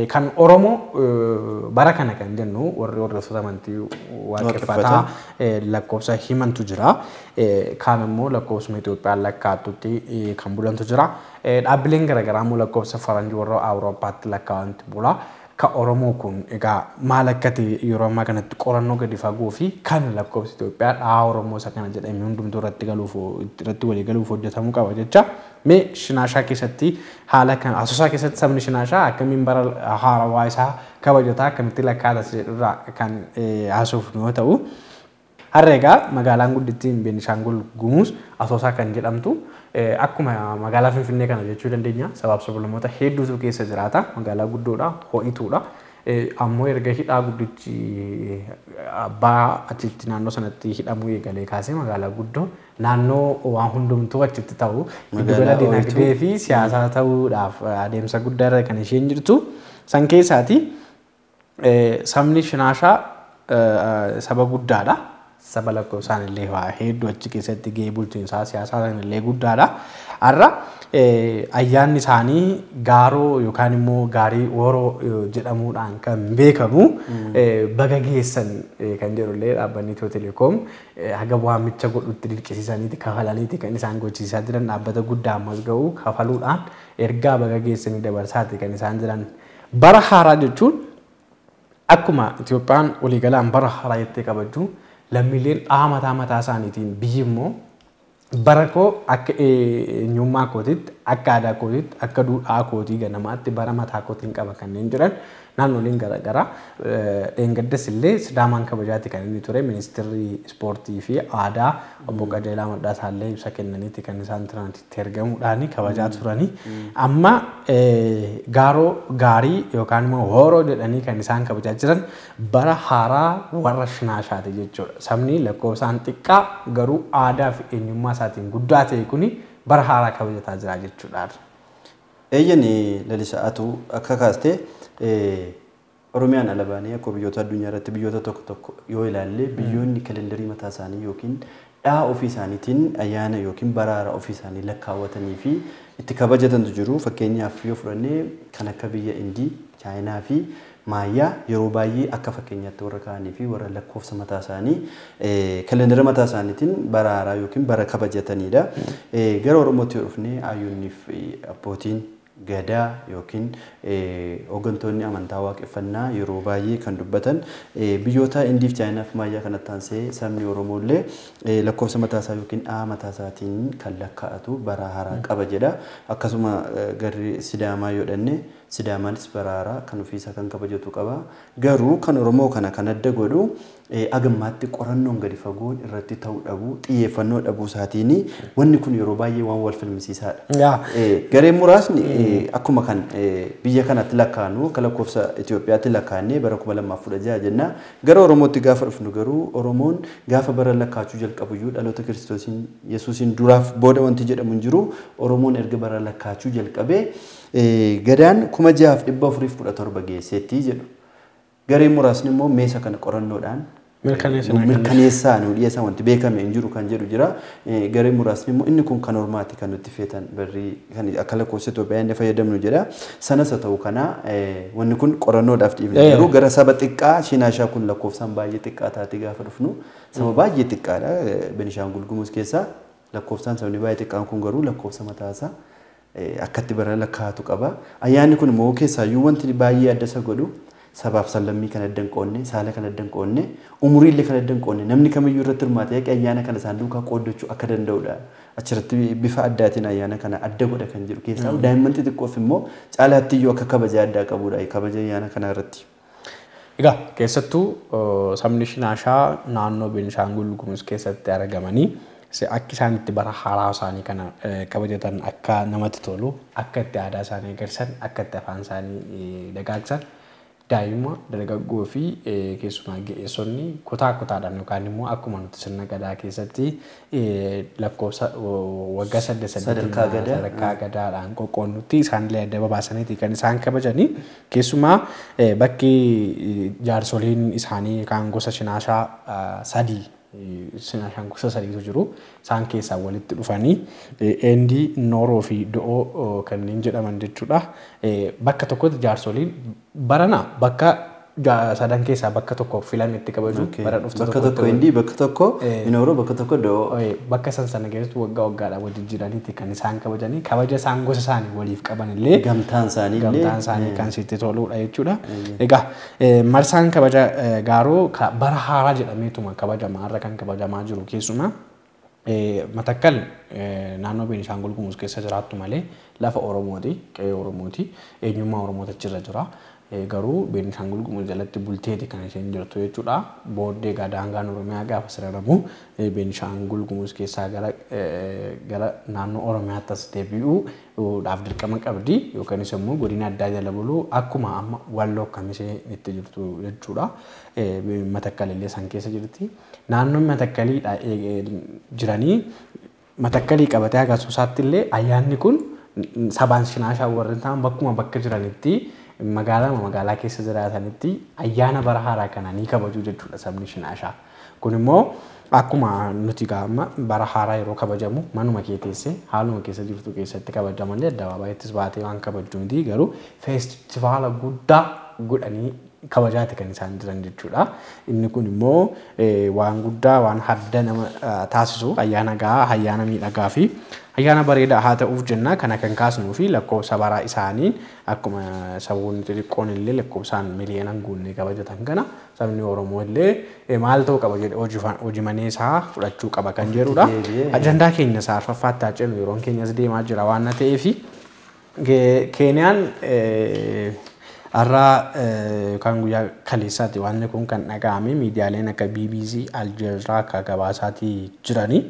Kan Oromoo bara kana kan jennu warri hordoftoota amantii waaqeffataa lakkoofsa himantu jira. Kaan immoo lakkoofsuma Itoophiyaan lakkaa'attutti kan bulantu jira. Dhaabbileen garaagaraa immoo lakkoofsa faranjii warra Awurooppaatti lakkaa'antu bula. Kan Oromoo kun egaa maal akka ta'e yeroo ammaa kanatti qorannoo gadi fagoo fi kan lakkoofsa Itoophiyaa dhahaa Oromoo isa kana jedhamee hundumtuu irratti galuuf irratti walii galuuf hojjetamuu qaba jecha. Mee Shinaashaa keessatti haala kan Asoosaa keessatti sabni Shinaashaa akkamiin bara haarawaa isaa kabajataa, akkamitti lakkaa'ata jedhurraa kan haasofnu yoo ta'u. Har'a egaa magaalaan guddittiin Beenishaangul Gumuz Asoosaa kan jedhamtu akkuma magaalaa Finfinnee kana jechuu dandeenya. Sabaaf sablammoota hedduutu keessa jiraata. Magaalaa guddoodha, ho'ituudha. Ammoo erga hidhaa guddichi abbaa achitti naannoo sanatti hidhamuu eegalee kaasee magaalaa guddoo naannoo waan hundumtuu achitti ta'u giddugala dinagdee fi siyaasaa ta'uudhaaf adeemsa guddaa irra kan isheen jirtu. San keessaati sabni Shinaashaa saba guddaadha. Saba lakkoofsaan illee waa hedduu achi keessatti gahee bulchiinsaa siyaasaa illee guddaadha. Har'a ayyaanni isaanii gaaroo yookaan immoo gaarii woroo jedhamuudhaan kan beekamu baga geessan kan jedhullee dhaabbanni Itiyoo Telekoom haga waamicha godhutti dirqisiisaniiti kafalaniiti kan isaan gochiisaa jiran, dhaabbata guddaa ammas ga'u kafaluudhaan ergaa baga geessanii dabarsaati kan isaan jiran. Bara haaraa jechuun akkuma Itoophiyaan waliigalaan bara haaraa jettee kabajju, lammiileen dhaha mataa mataa isaaniitiin biyyi immoo bara koo akka eenyummaa kootitti, akka aadaa kootitti, akka duudhaa kootii ganamaatti bara mataa kootiin qaba kanneen jiran naannoleen garaagaraa. Dheengaddas illee Sidaamaan kabajaati kan inni ture. Ministeerri ispoortii fi aadaa obbo Qajeelaa Mardaasaa illee ibsa kennaniiti kan isaan turanitti ergamuudhaan kabajaa turanii. Amma gaaroo gaarii yookaan immoo horoo jedhanii kan isaan kabajaa jiran bara haaraa warra Shinaashaati jechuudha. Sabni lakkoofsaan xiqqaa garuu aadaa fi eenyummaa isaatiin guddaa ta'e kuni bara haaraa kabajataa jira jechuudha. Eeyyani Lalisa, atu akka kaastee Oromiyaan ala baanee akkuma biyyoota addunyaa irratti biyyoota tokko tokko yoo ilaalle, biyyoonni kalendarii mataa isaanii yookiin dhaha ofii isaaniitiin ayyaana yookiin bara haaraa ofii isaanii lakkaawwatanii fi itti kabajatantu jiru. Fakkeenyaaf yoo fudhannee kan akka biyya Indii, Chaayinaa fi Maayyaa yeroo baay'ee akka fakkeenyaatti warra kaa'anii fi warra lakkoofsa mataa isaanii kalendara mataa isaaniitiin bara haaraa yookiin bara kabajatanidha. Gara Oromootti yoo dhufne, hayyoonnii fi abbootiin gadaa yookiin hooggantoonni amantaa waaqeffannaa yeroo baay'ee kan dubbatan, biyyoota Indiif, Chaayinaa fi Maayyaa kanatti aansee sabni Oromoo illee lakkoofsa mataa isaa yookiin dhaha mataa isaatiin kan lakkaa'atu bara haaraa qaba jedha. Akkasuma garri Sidaamaa yoo dhanne, Sidaamaanis bara haaraa kan ofiisaa kan kabajatu qaba. Garuu kan Oromoo kana kan adda godhu agammaatti qorannoon gadi fagoon irratti ta'uu dhabuu, xiyyeeffannoo dhabuu isaatiin wanni kun yeroo baay'ee waan wal falmisiisaadha. Gareen muraasni akkuma kan biyya kanatti lakkaa'anu, akka lakkoofsa Itoophiyaatti lakkaa'annee bara 2016 jenna. Gara Oromootti gaafa dhufnu garuu, Oromoon gaafa bara lakkaa'achuu jalqabu iyyuu dhaloota Kiristoosiin Yesuusiin duraaf booda wanti jedhamu hin jiru. Oromoon erga bara lakkaa'achuu jalqabee gadaan 6417 geesseetti jedhu. Gareen muraasni immoo meesa kana qorannoodhaan mirkaneessaa nu dhiyeessan, wanti beekame hin jiru kan jedhu jira. Gareen muraasni immoo inni kun kan ormaati, kan nutti feetan barrii kan akka lakkoofsa Itoophiyaa inni fayyadamnu jedha. Sanas haa ta'u kana wanni kun qorannoodhaaf dhiifne, garuu gara saba xiqqaa Shinaashaa kun lakkoofsaan baay'ee xiqqaa taate gaafa dhufnu, saba baay'ee xiqqaadha Benishaangul Gumuz keessaa lakkoofsaan sabni baay'ee xiqqaan kun garuu lakkoofsa mataasaa akkatti bara lakkaa'atu qaba. Ayyaanni kun immoo keessaayyuu wanti baay'ee adda isa godhu sabaaf sablammii kan adda hin qoodne, saala kan adda hin qoodne, umurii illee kan adda hin qoodne, namni kamiyyuu irratti hirmaatee ayyaana kana isaan duukaa qooddachuu akka danda'udha. Achirratti bifa addaatiin ayyaana kana adda godha kan jedhu keessaa daa'imman xixiqqoof immoo caalaatti iyyuu akka kabaja addaa qabudha kabaja ayyaana kana irratti. Egaa keessattuu sabni Shinaashaa naannoo Beenishaangul Gumuz keessatti argamanii Akka isaan itti bara haaraa isaanii kana kabajatan akka namatti tolu, akka itti aadaa isaanii agarsiisan, akka itti afaan isaanii dagaagsan daa'ima dargaggoo fi keessumaa ga'eessonni kutaa kutaadhaan yookaan immoo akkuma nuti sirna gadaa keessatti lakkoofsa waggaa 8 sadarkaa gadaadhaan qoqqoonnutti isaanillee adda babaasaniiti kan isaan kabajanii. Keessumaa bakki jaarsoliin isaanii kan gosa Shinaashaa 3 Shinaashaan gosa 3tu jiru. Isaan keessaa walitti dhufanii Eendii, Nooroo fi Do'oo kanneen jedhaman jechuudha. Bakka tokkotti jaarsoliin barana bakka sadan keessaa bakka tokko filame itti kabaju. Bara dhuftu bakka tokko Eendii, bakka tokko Nooroo, bakka tokko Do'oo. Bakka san sana keessatti waggaa waggaadhaan wal jijjiiraniiti kan isaan kabajanii. Kabaja isaan gosa isaanii waliif qaban illee gamtaan isaanii illee gamtaan isaanii kan sitti toludha jechuudha. Egaa marsaan kabaja gaaroo bara haaraa jedhameetuma kabajama har'a kan kabajamaa jiru keessumaa Matakkal naannoo Beenishaangul Gumuz keessa jiraattu malee lafa Oromooti, qe'ee Oromooti, eenyummaa Oromoota achirra jira. Garuu Beenishaangul Gumuz jalatti bulteeti kan isheen jirtu jechuudha. Booddee egaa daangaan Oromiyaa gaafa siraramu Beenishaangul Gumuz keessaa gara naannoo Oromiyaatti as deebi'uudhaaf dirqama qabdi. Yookaanis immoo godina addaa jala buluu akkuma amma Walloo Kamisee itti jirtu jechuudha. Matakkal illee san keessa jirti. Naannoon Matakkaliidha jiranii Matakkalii qabatee haga Asoosaatti illee ayyaanni kun sabaan Shinaashaa warreen ta'an bakkuma bakka jiranitti magaalaa keessa jiraatanitti ayyaana bara haaraa kana ni kabaju jechuudha sabni Shinaashaa. Kun immoo akkuma nuti gaama bara haaraa yeroo kabajamu manuma kee teessee haaluma keessa jirtu keessatti kabajamallee addabaabaayittis baatee waan kabajju miti garuu feestivaala guddaa godhanii kabajaati kan isaan jiran jechuudha. Inni kun immoo waan guddaa waan hadda nama taasisu ayyaana gahaa, ayyaana miidhagaa fi ayyaana bareedaa haa ta'uuf jenna. Kana kan kaasnuu fi lakkoofsa bara isaanii akkuma saboonni xixiqqoon illee lakkoofsaan miliyoonaan guunnee kabajatan kana sabni Oromoo illee maal ta'uu qaba jedhee hojii manee isaa fudhachuu qaba kan jedhudha. Ajandaa keenya isaa arfaffaatti haa ceenu yeroon keenyas deemaa jira waan ta'eef Keeniyaan har'a yookaan guyyaa kaleessaatti waan kun kan dhaga'ame miidiyaaleen akka BBC, Al Jazeera akka gabaasaatii jiranii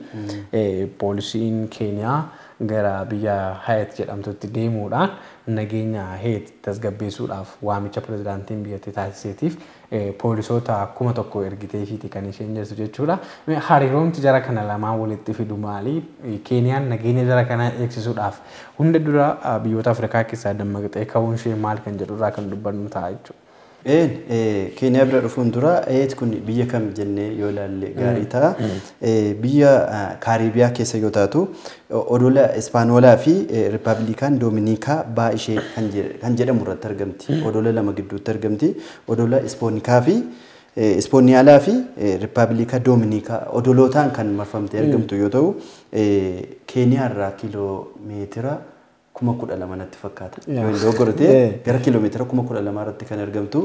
poolisiin Keeniyaa gara biyya Hayat jedhamtutti deemuudhaan nageenya Hayat tasgabbeessuudhaaf waamicha pirezidaantiin biyyattii taasiseetiif poolisoota 1000 ergiteefiiti kan isheen jirtu jechuudha. Hariiroomti jara kana lamaan walitti fidu maali? Keeniyaan nageenya jara kanaa eegsisuudhaaf hunda dura biyyoota Afrikaa keessaa dammaqxee ka'uun ishee maal kan jedhurraa kan dubbannu ta'a jechuudha. Keeniyaa bira dhufuun dura kun biyya kam jennee yoo ilaalle gaarii ta'a. Biyya Kaaribiyaa keessa yoo taatu odola Ispaanoolaa fi Rippaabilikaan Doominikaa baa ishee kan jedhamu irratti argamti. Odola lama gidduutti argamti. Odola Ispoonikaa fi Ispooniyaalaa fi Rippaabilika Doominikaa odolootaan kan marfamtee argamtu yoo ta'u Keeniyaa irraa kiiloomeetira 12,000 natti fakkaata. Yoo hin dogoggorte gara kiiloomeetira 12,000 irratti kan argamtu.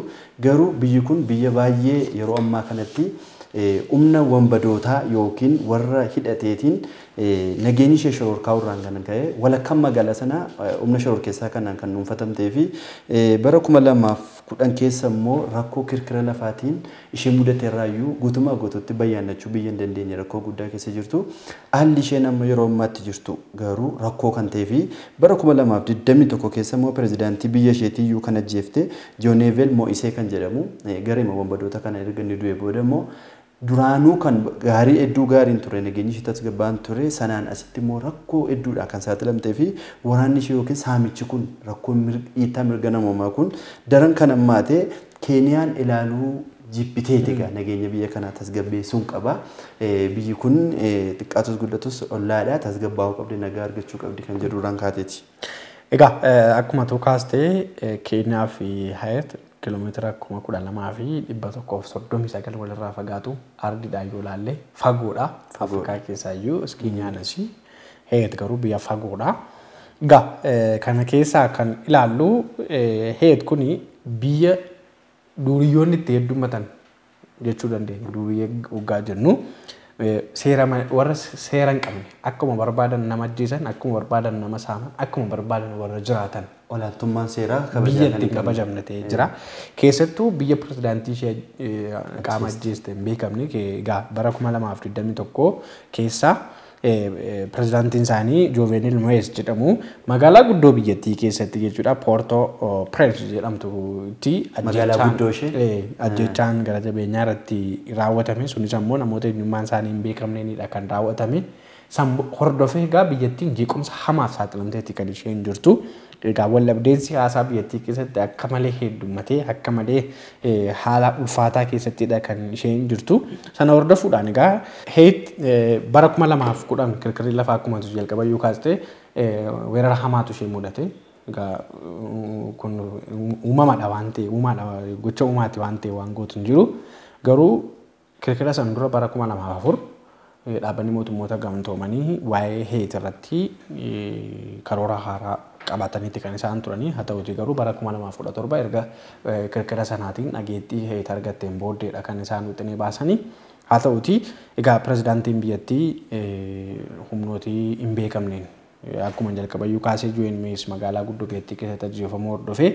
Garuu biyyi kun biyya baay'ee yeroo ammaa kanatti humna wanbadootaa yookiin warra hidhateetiin nageenyi ishee shororkaa'uu irraan kan ka'e walakkaan magaalaa sanaa humna shororkeessaa kanaan kan dhuunfatamtee fi bara 2010 keessa immoo rakkoo kirkira lafaatiin ishee mudate irraayyuu guutummaa guutuutti bayyaannachuu biyya hin dandeenye rakkoo guddaa keessa jirtu. Haalli isheen amma yeroo ammaatti jirtu garuu rakkoo kan ta'ee fi bara 2021 keessa immoo pirezidaantii biyya isheetiiyyuu kan ajjeefte Jooneevel Mo'isee kan jedhamu gareema wanbadoota kana erga inni du'e booda immoo duraanuu kan gaarii hedduu gaariin ture nageenyi ishee tasgabbaan ture sanaan asitti immoo rakkoo hedduudha kan saaxilamtee fi waraanni ishee yookiin saamichi kun rakkoo dhiittaa mirga namoomaa kun daran kan hammaate Keeniyaan ilaaluu jibbiteeti egaa nageenya biyya kanaa tasgabbeessuun qaba. Biyyi kun xiqqaatus guddatus ollaadha tasgabbaa'uu qabdi nagaa argachuu qabdi kan jedhuudhaan kaateeti. Egaa akkuma tuu kaastee Keeniyaa fi Hayat kiiloomeetira 12,139 walirraa fagaatu ardiidhaan yoo ilaalle fagoodha. Afrikaa keessaayyuu Keeniyaan asii Hayat garuu biyya fagoodha. Egaa kana keessaa kan ilaallu Hayat kuni biyya duuriyyoonni itti heddummatan jechuu dandeenya. Duuriyyee waggaa jennu warra seera hin qabne akkuma barbaadan nama ajjeesan, akkuma barbaadan nama saaman, akkuma barbaadan warra jiraatan. Olaantummaan seeraa biyya itti kabajamne ta'ee jira. Keessattuu biyya pirezidaantii ishee qaama ajjeeste hin beekamne egaa bara 2021 keessa Pirezidaantiin isaanii Joovenel Mo'ees jedhamu magaalaa guddoo biyyattii keessatti jechuudha Poortoo Pireens jedhamtutti Magaalaa guddoo ishee? Ajjechaan gara jabeenyaa irratti raawwatame. Sunis ammoo namoota eenyummaan isaanii hin beekamneenidha kan raawwatame. San hordofee egaa biyyattiin jeequmsa hamaaf saaxilamteetti kan isheen jirtu. Egaa wallabdeen siyaasaa biyyattii keessatti akka malee heddummatee akka malee haala ulfaataa keessattidha kan isheen jirtu. Sana hordofuudhaan egaa Heet bara 2010 kirkirri lafaa akkuma jalqaba iyyuu kaastee weerara hamaatu ishee mudate. Egaa kun uumamadha waan ta'e uumaadha gocha uumaati waan ta'e waan gootu hin jiru. Garuu kirkira san dura bara 2004 dhaabbanni mootummoota gamtoomanii waa'ee Heet irratti karoora haaraa qabataniiti kan isaan turanii. Haa ta'utii garuu bara 2017 erga kirkira sanaatiin dhageettii Heet argatteen booddeedha kan isaan wixinee baasanii. Haa ta'utii egaa pirezidaantiin biyyattii humnootii hin beekamneen akkuma jalqabayyuu kaasee Joon Mees magaalaa guddoo biyyattii keessatti ajjeefamuu hordofee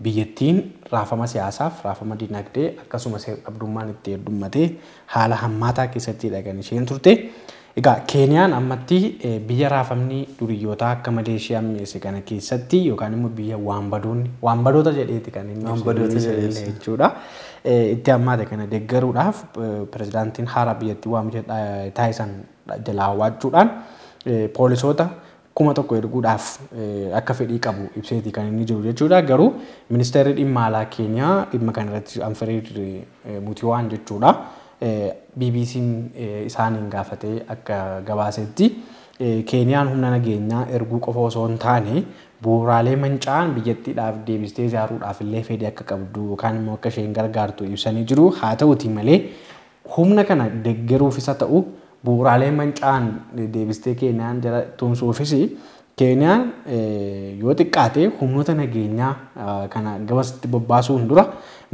biyyattiin raafama siyaasaaf raafama dinagdee akkasumas dhabdummaan itti heddummatee haala hammaataa keessattidha kan isheen turte. Egaa Keeniyaan ammatti biyya raafamni duriyyootaa akka malee ishee ammeesse kana keessatti yookaan immoo biyya waanbadoota jedheeti kan inni jechuudha. Itti hammaate kana deeggaruudhaaf pirezidaantiin haaraa biyyattii waamicha taasisan jalaa hawwachuudhaan poolisoota 1000 erguudhaaf akka fedhii qabu ibseeti kan inni jiru jechuudha. Garuu ministeerri dhimma alaa Keeniyaa dhimma kana irratti Alfred Mutiwaan jechuudha. BBC'n isaaniin gaafatee akka gabaasetti Keeniyaan humna nageenyaa erguu qofa osoo hin taane bu'uuraalee manca'an biyyattiidhaaf deebistee ijaaruudhaaf illee fedhii akka qabdu yookaan immoo akka isheen gargaartu ibsanii jiru. Haa ta'utii malee humna kana deeggaruuf isa ta'u bu'uuraalee manca'an deebistee Keeniyaan jala tumsuufis Keeniyaan yoo xiqqaate humnoota nageenyaa kana gabasitti bobbaasuun dura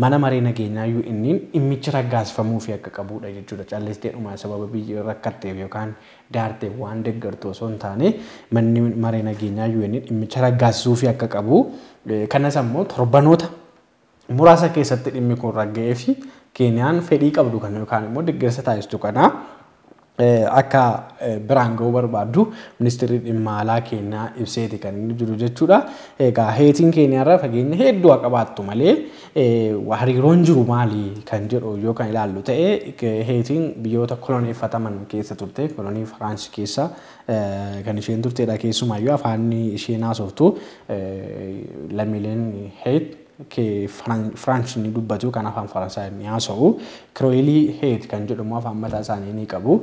mana maree nageenyaa UN'n dhimmichi raggaasifamuu fi akka qabudha jechuudha. Callistee dhuma sababa biyyi rakkatteef yookaan daarteef waan deeggartu osoo hin taane manni maree nageenyaa UN'n dhimmicha raggaasisuu fi akka qabu. Kanas ammoo torbanoota muraasa keessatti dhimmi kun ragga'ee fi Keeniyaan fedhii qabdu kana yookaan immoo deeggarsa taasistu kana akka biraan ga'uu barbaaddu ministeerri dhimma alaa Keeniyaa ibseeti kan inni jiru jechuudha. Egaa Heetiin Keeniyaarraa fageenya hedduu haa qabaattu malee hariiroon jiru maali kan jedhu yoo kan ilaallu ta'e Heetiin biyyoota koloneeffataman keessa turte, kolonii Firaansi keessa kan isheen turtedha. Keessumaayyuu afaan isheen haasoftu lammiileen Heet Firaansi ni dubbatu kan afaan Faransaay ni haasa'u. Kiroolii Heet kan jedhamu afaan mataa isaanii ni qabu.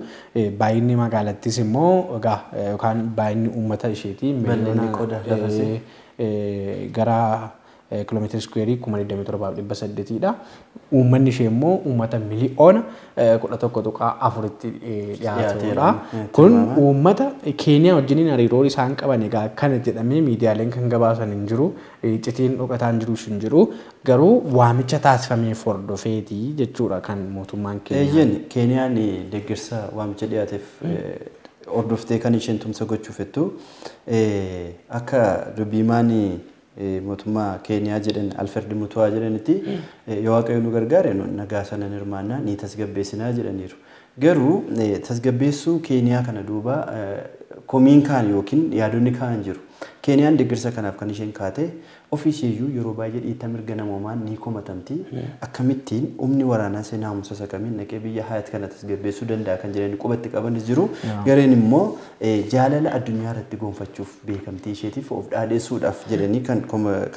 Baay'inni magaalattis immoo egaa yookaan baay'inni uummata isheetii miliyoona gara kiiloomeetira iskuweerii 27,800 dha. Uummanni ishee immoo uummata miliyoona 11.4tti dhiyaatudha. Kun uummata Keeniyaa wajjiniin hariiroo isaan qaban egaa akkana jedhamee miidiyaaleen kan gabaasan hin jiru, iccitiin dhokataan jirus hin jiru. Garuu waamicha taasifameef hordofeeti jechuudha kan mootummaan Keeniyaa. Eeyyeen Keeniyaan deeggarsa waamicha dhiyaateef hordoftee kan isheen tumsa gochuuf jettu akka dubbiimaan mootummaa Keeniyaa jedhan Alfred Mutuwaa jedhanitti yoo Waaqayyo nu gargaare nagaa sana hirmaannaa ni tasgabbeessinaa jedhaniiru. Garuu tasgabbeessuu Keeniyaa kana duuba komiin kaan yookiin yaadonni kaan jiru. Keeniyaan deeggarsa kanaaf kan isheen kaate ofii isheeyyuu yeroo baay'ee dhiitta mirga namoomaan ni komatamti. Akkamittiin humni waraanaa seenaa humna sakamiin naqee biyya Haayat kana tasgabbeessuu danda'a kan jedhani qubatti qabanis jiru. Gareen immoo jaalala addunyaa irratti gonfachuuf beekamtii isheetiif of dhaadheessuudhaaf jedhanii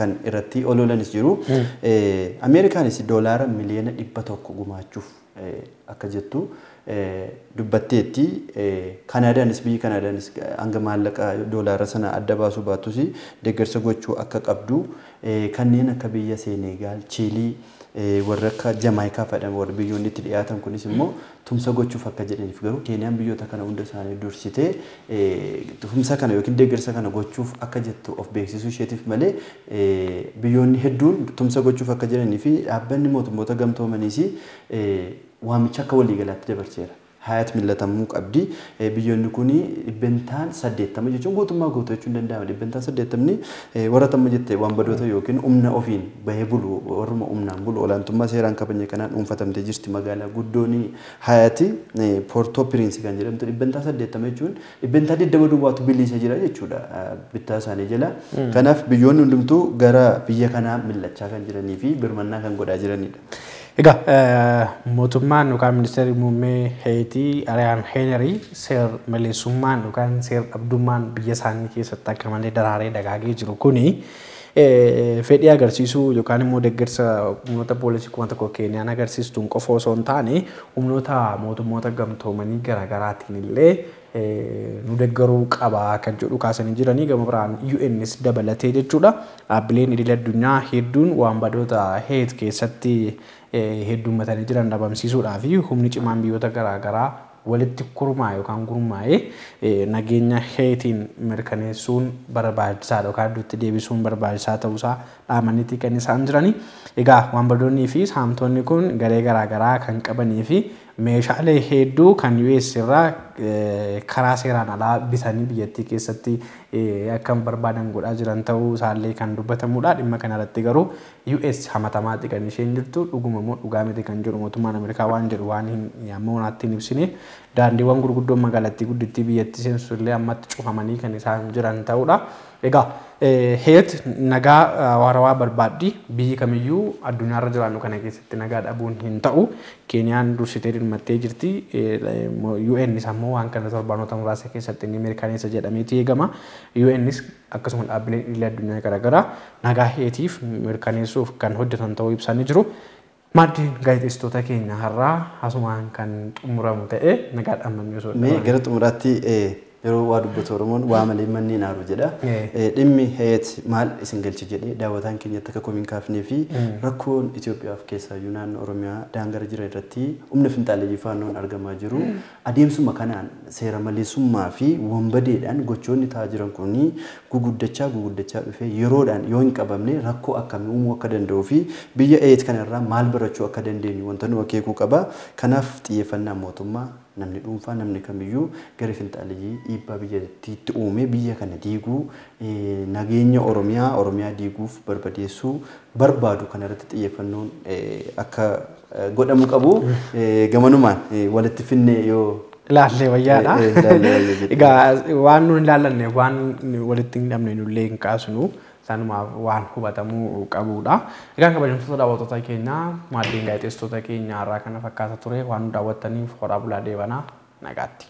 kan irratti ololanis jiru. Ameerikaanis doolaara miliyoona 100 gumaachuuf akka jettu dubbatteetti. Kanaadaanis biyyi Kanaadaanis hanga maallaqa doolaara sana adda baasuu baattus deeggarsa gochuu akka qabdu kanneen akka biyya Seenegaal, Chiilii, warra akka Jamaayikaa fa'aadhaan warra biyyoonni itti dhiyaatan kunis immoo tumsa gochuuf akka jedhaniif garuu Keeniyaan biyyoota kana hunda isaanii dursitee tumsa kana yookiin deeggarsa kana gochuuf akka jettu of beeksisuu isheetiif malee biyyoonni hedduun tumsa gochuuf akka jedhanii fi dhaabbanni mootummoota gamtoomaniis waamicha akka waliigalaatti dabarseera. Hayaat millatamuu qabdi. Biyyoonni kun 80% jechuun guutummaa guutuu jechuun danda'ama. 80% warra tamma jette waan badoota yookiin humna ofiin bahee bulu warruma humnaan bulu olaantummaa seeraan kabajne kanaan dhuunfatamtee jirti. Magaalaa guddoon Hayaati Poortoo Piriinsi kan jedhamtu 80% jechuun 20% duwwaatu bilisa jira jechuudha bittaa isaanii jala. Kanaaf biyyoonni hundumtuu gara biyya kanaa millachaa kan jiranii fi birmannaa kan godhaa jiranidha. Egaa mootummaan yookaan ministeerri muummee Heetii Ariyaan Heenerii seer maleessummaan yookaan seer dhabdummaan biyya isaanii keessatti akka malee daraaree dagaagee jiru kuni fedhii agarsiisuu yookaan immoo deeggarsa humnoota poolisii 1000 Keeniyaan agarsiistuun qofa osoo hin taane humnoota mootummoota gamtoomanii garaagaraatiin illee nu deeggaruu qaba kan jedhu kaasanii jiranii gama biraan UNs dabalatee jechuudha. Dhaabbileen idil addunyaa hedduun waan badoota Heet keessatti heddummatanii jiran dhabamsiisuudhaa fi humni cimaan biyyoota garaagaraa walitti kurmaa yookaan gurmaa'ee nageenya Heetiin mirkaneessuun barbaachisaadha yookaan iddootti deebisuun barbaachisaa ta'uusaa dhaamaniiti kan isaan jiranii. Egaa waan badoonnii fi saamtonni kun garee garaagaraa kan qabanii fi meeshaalee hedduu kan US irraa karaa seeraan alaa bitanii biyyattii keessatti akka barbaadan godhaa jiran ta'uu isaallee kan dubbatamudha. Dhimma kanarratti garuu US hamatamaatti kan isheen jirtu dhuguma moo dhugaa miti kan jedhu mootummaan Ameerikaa waan jedhu waan hin amma honaatti hin ibsine daandiiwwan gurguddoon magaalattii guddittii biyyattii seensu illee ammatti cufamanii kan isaan jiran ta'udha. Egaa Heet nagaa waarawaa barbaaddi biyyi kamiyyuu addunyaarra jiraannu kana keessatti nagaa dhabuun hin ta'u. Keeniyaan dursitee dhimmattee jirti. UNs ammoo waan kana torbanoota muraasa keessatti ni mirkaneessa jedhameeti eegama. UNs akkasuma dhaabbileen idil addunyaa garaagaraa nagaa Heetiif mirkaneessuuf kan hojjetan ta'uu ibsanii jiru. Maddeen gaazexeessitoota keenya har'aa asumaan kan xumuramu ta'e nagaa dhaammanni osoo Mee gara xumuraatti yeroo waa dubbatu Oromoon waa malee manni hin aaru jedha. Dhimmi Heet maal isin galche jedhee daawwataan keenyatti akka komiin kaafnee fi rakkoon Itoophiyaaf keessaayyuu naannoo Oromiyaa daangaa jiran irratti humna finxaaleeyyii faannoon argamaa jiru. Adeemsuma kanaan seera maleessummaa fi wanbadeedhaan gochoonni ta'aa jiran kun guguddachaa dhufee yeroodhaan yoo hin qabamne rakkoo akkamii uumuu akka danda'uu fi biyya Heet kanarraa maal barachuu akka dandeenyu wanta nu akeekuu qaba. Kanaaf xiyyeeffannaa mootummaa namni dhuunfaa namni kamiyyuu gara finxaaleeyyii dhiibbaa biyyattiitti uume biyya kana diiguu nageenya Oromiyaa diiguuf barbadeessuu barbaadu kanarratti xiyyeeffannoon akka godhamu qabu gamanumaan walitti finne yoo Ilaallee wayyaadha. Egaa waan nuun ilaallanne waan walitti hin dhabne nullee hin kaasnu sanumaaf waan hubatamuu qabudha. Egaa kabajamtoota daawwattoota keenyaa maddeen gaazexeessitoota keenya har'aa kana fakkaata ture waan nu daawwattaniif horaa bulaa deebanaa nagaatti.